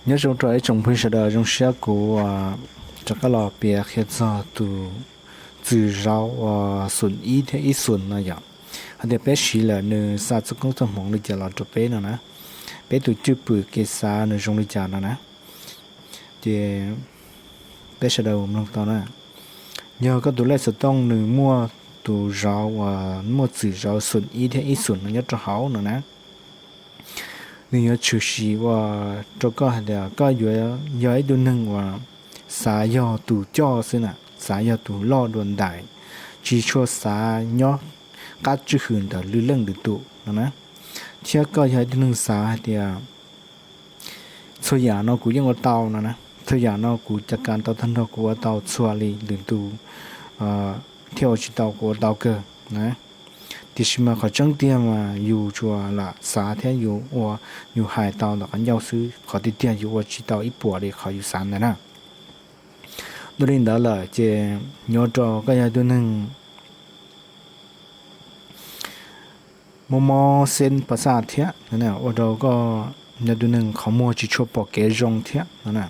Nyob zoo rau ib tsoom phooj ywg sawv daws, zoo siab kuv rov qab los piav qhia txog tus txwm zauv uas xum ib thiab ib xum no yom. Hais tias peb siv lawm nws xa txoj koob txoj hmoov li cas los rau peb no na, peb tus cwj pwm kev xav nws zoo li cas no na, ces peb sawv daws mloog tau na. Yog koj tus lej xov tooj nws muaj tus zauv uas muaj txwm zauv xum ib thiab ib xum no nyob rau hauv no na, nws yuav tshwm sim ua rau koj hais tias koj yuav yog ib tug neeg uas xav yog tus coj xwb na, xav yog tus loj dua ntais, tsis tshua xav nyob qab tswj hwm ntawm lwm leej lwm tus no na. Thiab koj yog ib tug neeg xav hais tias txhua yam no kuv yeej ua tau no na, txhua yam no kuv cav kas tau tag nrho kuv ua tau txhua li, lwm tus thiaj ua tsis tau kuv ua tau kawg na. Tiam sis mas qhov tseeb tiag mas yus tsuas lam xav thiab yus ua, yus hais tau ntawm qhov ncauj xwb, qhov tiag tiag yus ua tsis tau ib puas li qhov yus xav ntawd na. Dua li ntawd lawm ces yuav ua rau koj yog tus neeg mob mob xeeb pas xaj thiab, ua rau koj yog tus neeg qhov muag tsis tshua pom kev zoo thiab no na.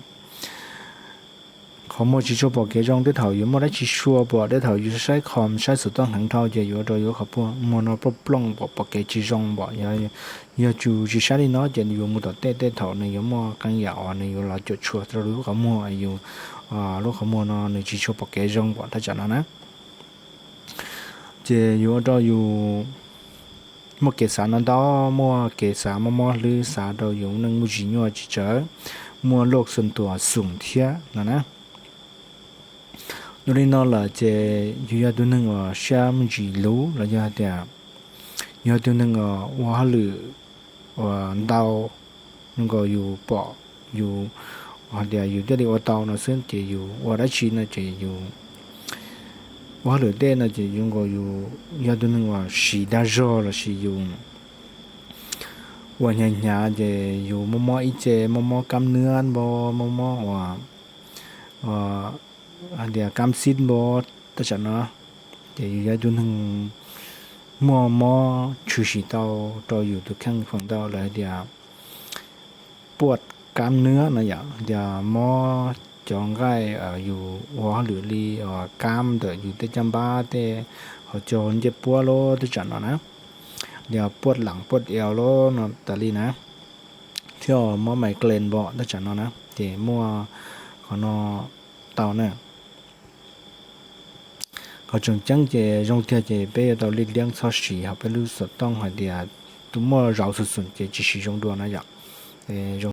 Qhov muag tsis tshua pom kev zoo, tej thaum yus muaj dab tsi sua pom, tej thaum yus saib qhov saib xov tooj heev dhau ces yuav ua rau yus qhov muag no plooj plooj pom, pom kev tsis zoo pom. Yog tsis saib li no ces yus mus tom tej, tej thaum nws yuav muaj qee yam uas nws yuav los cuam tshuam rau lub qhov muag, yus lub qhov muag no nws tsis tshua pom kev zoo pom thaj tsam no na. Ces yuav ua rau yus muaj kev xav no ntau, muaj kev xav mob mob hlwb, xav rau yus neej muaj tsis nyuaj tsis tsawg, muaj loj xo tuam xum thiab no na. Dua li no lawm ces yus yog tus neeg uas siab me ntsis luv los yog tias yog tus neeg uas ua hauj lwm uas ntau, zoo nkaus yus pom yus hais tias yus thiaj li ua tau no xwb, ces yus ua dab tsi no ces yus ua hauj lwm tej no ces zoo nkaus yus yog tus neeg uas siv dag zog lossis yus ua hnyav hnyav ces yus mob mob ib ce, mob mob kab nwab npo, mob mob uas hais tias kab xib npo, thaj tsam no ces yus yog tus neeg muaj mob tshwm sim tau rau yus tus kheej feem ntau lawv hais tias puaj kab nwab no yom, tias mob cov nqaij yus ua hauj lwm li kab ntawm yus tej caj npab tej, qhov cos ncej puab lub thaj tsam no na, tias puaj lam puaj eo lub no tas li na, thiab mob migraine npo thaj tsam no na, ces muaj qhov no tau na. Qhov tseem ceeb ces zoo tiag ces peb yuav tau li liab txhob siv hauv peb lub xov tooj hais tias tus muaj zauv xum xum ces tsis siv zoo dua na yom.